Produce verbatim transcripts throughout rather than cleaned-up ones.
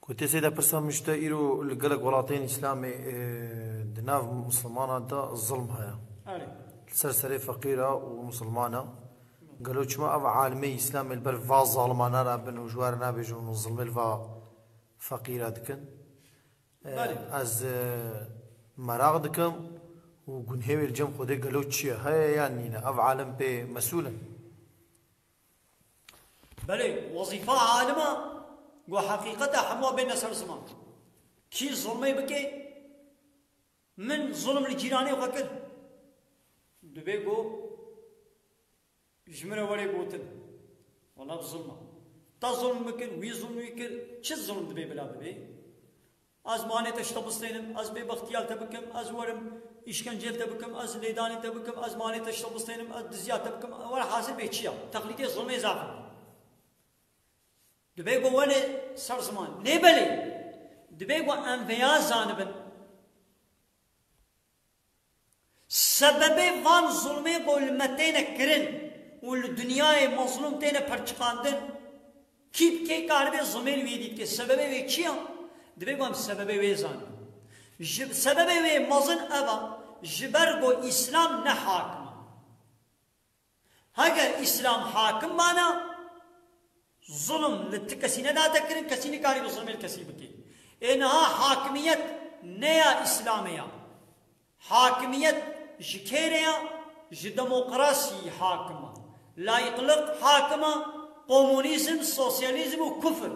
Gotê seyda pirsa min ji te îro li gelek welatên Îslamê, e, di nav misilmana de zilm heye. Erê. Li ser serê feqîra û misilmana. Gelo çima ev alimê Îslamê li ber va zalimana rabin û ji wan re nabêjin û zilmê li va feqîra dikin? E, Belê. Ez, e, meraq dikim û gunhê wê li cem Xwedê gelo çi ye? Heye yan nîne? Ev alim pê mesûl in? Belê, wezîfa alima ku heqîqeta hemû bêne ser ziman. Kî zulmê bike, min zulm li cîranê xwe kir. Dibê ku ji min re were gotin. Wala bi zulm e. Te zulm bikir, wî zulm wî kir. Çi zulm dibê bila bibê? Ez malê te ji te bistênim, ez bêbextiya li te bikim, ez werim îşkencê li te bikim, ez lêdanê te bikim, ez malê te ji te bistênim, ez diziya te bikim, werhasil bê çi ya? Teqlîdê zulmê zaf e. Dibê ku wene ser ziman. Lê belê, dibê ku em vêya zanibin. Sebebê van zulmê ku li me têne kirin û li dinyayê mezlûm têne perçiqandin, kî bi kê karibê zilmê li wê dî dike? Sebebê wê çi ya? Dibê ku em sebebê wê zanin. Ji sebebê wê mezin ev a, ji ber ku Îslam ne hakim e. Heger Îslam hakim bana, zulm li ti kesî nedate kirin, kesî nikarî bi zulmê li kesî bike. Ê niha hakimiyet ne ya Îslamê ya. Hakimiyet ji kê re ya? Ji demokrasî hakim e. Layîqlik hakim e, komunîzm, sosyalîzm û kufr.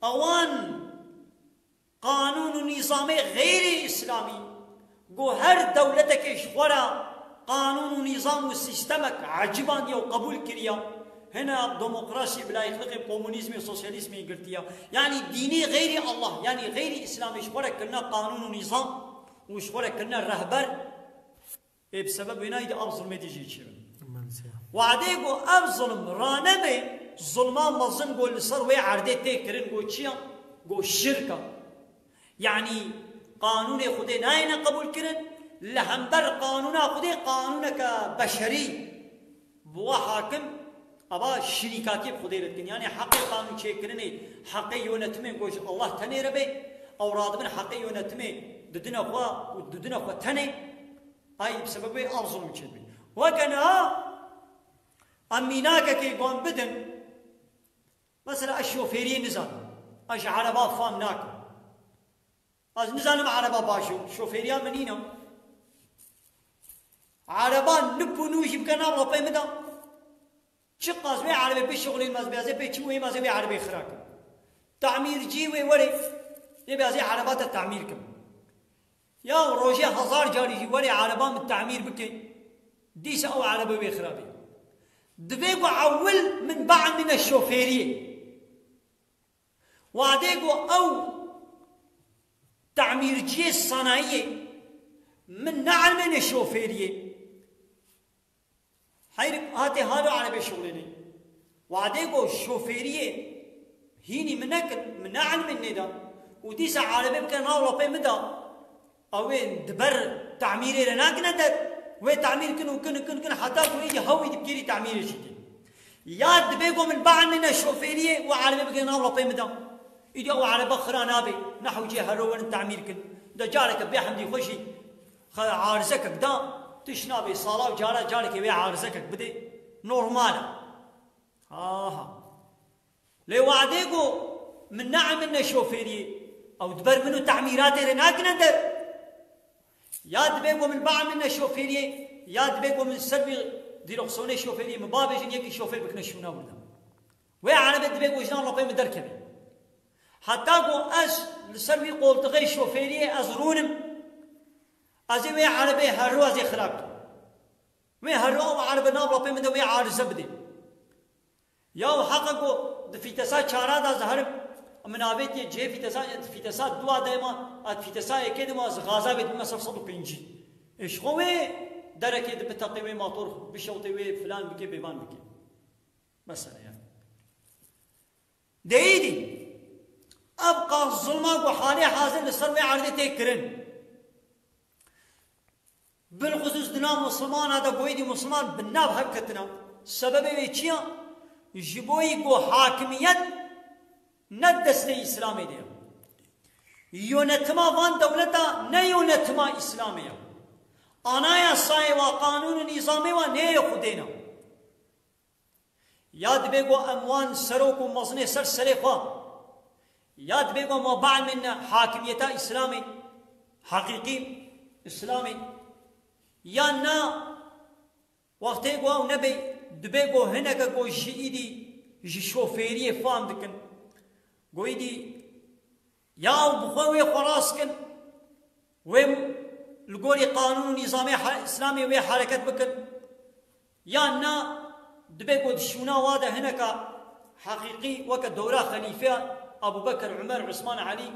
Ewan qanûn û nîzamê xeyrî îslamî, ku her dewletekê ji xwe re qanûn û nîzam û sîstemek ecibandiye û qebûl kiriye, hina demokrasî bi layîqlixê komunîzmê û sosyalîzmê girtiye. Yanî dînê xeyrî Allah, yanî xeyrî îslamê ji xwe re kirine qanûn û nîzam û ji xwe re kirine rehber, Ê bi sebeb wênayî de ev zilmê dî jî çêbin. Wadê ku ev zilm ranebe, zilma mezin ku li ser wê erdê tê kirin ku çi ya? Ku şirk e. Yanî qanûnê Xwedê nayêne qebûl kirin, li hember qanûna Xwedê qanûneke beşerî bi wa hakim, ava şirîkatiyê bi Xwedê re dikin. Yanî heqê qanûn çêkirinê, heqê yönetimê ku ji Allah tenê re be, ew radibin heqê yönetimê didine xwe û didine xwe tenê. Ay bi sebebê ev zulm çêdibê. Weke niha em mînakekê wan bidin. Mesela ez şofêriyê nizanim. Ez ji ereba fam nakim. Ez nizanim ereba baş e. Şofêriya min nîne. Ereba nip û nû jî bike nav lapê min de. Çiqas wê erebê bişuxulînim ez bêzê pê çi wê mazê wê erebê xira kim. Tamîrcî wê werê, yê bêzê ereba te tamîr kim. Ya rojê hezar carî jî werê ereba min tamîr bike, dîsa ew erebe wê xira bê. Divê ku ewil min bielmîne şofêriyê. Wadê ku ew tamîrciyê sanayiyê min neelmêne şofêriyê. Heyr hatê halo erebê şuxulênê. Wadê ku şofêriyê hînî min nekir, min neelmêne da. Û dîsa erebe bike nav lapê min da. Ew ê di ber tamîrê re nakine der. Wê tamîr kin û kin û kin kin heta ku êdî hewî dikirî tamîrê jî kin. Ya dibê ku min bielmêne şofêriyê û erebe bike nav lapê min da. Îdî ew erebe xira nabe. Nehewcê hero werin tamîr kin. De careke bê hemdî xwe jî Xe-, arizekek da, tiş nabê, sala û cara carekê wê arizekek bidê, normal e. Aha. Lê wadê ku min neelmîne şofêriyê, ew di ber min û temîratê re nakine der. Ya dibê ku min bielmîne şofêriyê, ya dibê ku min ser vî dîreksiyonê şofêriyê min bavêjin yekî şofêr bikine şûna wirda. Wê erebe dibê ku ji nav lapê min derkeve. Heta ku ez li ser vî qoltixê şofêriyê ez rûnim, ez ê wê erebê herro ez ê xira bikim. Wê herro ew erebe nav lapê min de wê arize bidê. Ya heqa ku di fîtesa çara de ez herim, min avêtiye cihê fîtesa, di fîtesa dua de ma, ez di fîtesa yekê de ma ez gaza bê dibime ser sed û pêncî. Ê ji xwe wê derekê di biteqê wê motor bişewtê wê filan bike bêvan bike. Mesela yani. Deyîdî, ev qas zulma ku halê hazir li ser wê erdê tê kirin. Bilxusûs di nav Musulmana de goyîdî Musulman bi nav hev ketina. Sebebê wê çi ya? Ji bo yî ku hakimiyet ne destê Îslamê de ye. Yönetima van dewleta ne yönetima Îslamê ya. Anayasayê wa, qanûn û nîzamê wa neyê Xwedê na. Ya dibê ku em wan serok û mezinê ser serê xwe, ya dibê ku em wan bielmînin hakimiyeta Îslamê, heqîqî Îslamê, yan na, wextê ku ew nebê, dibê ku hineke ku ji îdî ji şofêriyê fam dikin. Ku îdî ya ew bi xwe wê xweras kin, wê li gorî qanûn û nîzamê he-, Îslamê wê hereket bikin. Yan na, dibê ku di şûna wa de hineka heqîqî weke dewra xelîfeya Ebû Bekir, Umer, Usman, Elî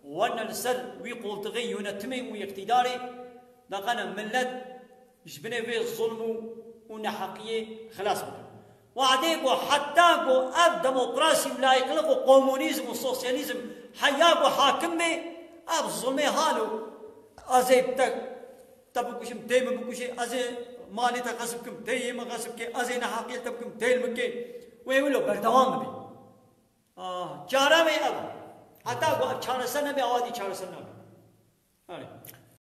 werne li ser wî qoltixê yönetimê û îqtîdarê, da qene millet ji binê vê zulm û, û neheqiyê xilas bikin. Wadê ku heta ku ev demokrasî û layîqliq û komunîzm û sosyalîzm heya ku hakim bê, ev zulmê halo. Ez ê te, te bikujim, tê min bikujê, ez ê malê te xesib bikim, tê yê min xesib bike, ez ê neheqiyê te bikim, tê li min kê. Wê wilo berdewam bibe. Ah, çare wê ev. Heta ku ev çareser nebe, ew dî çareser nabe. Erê.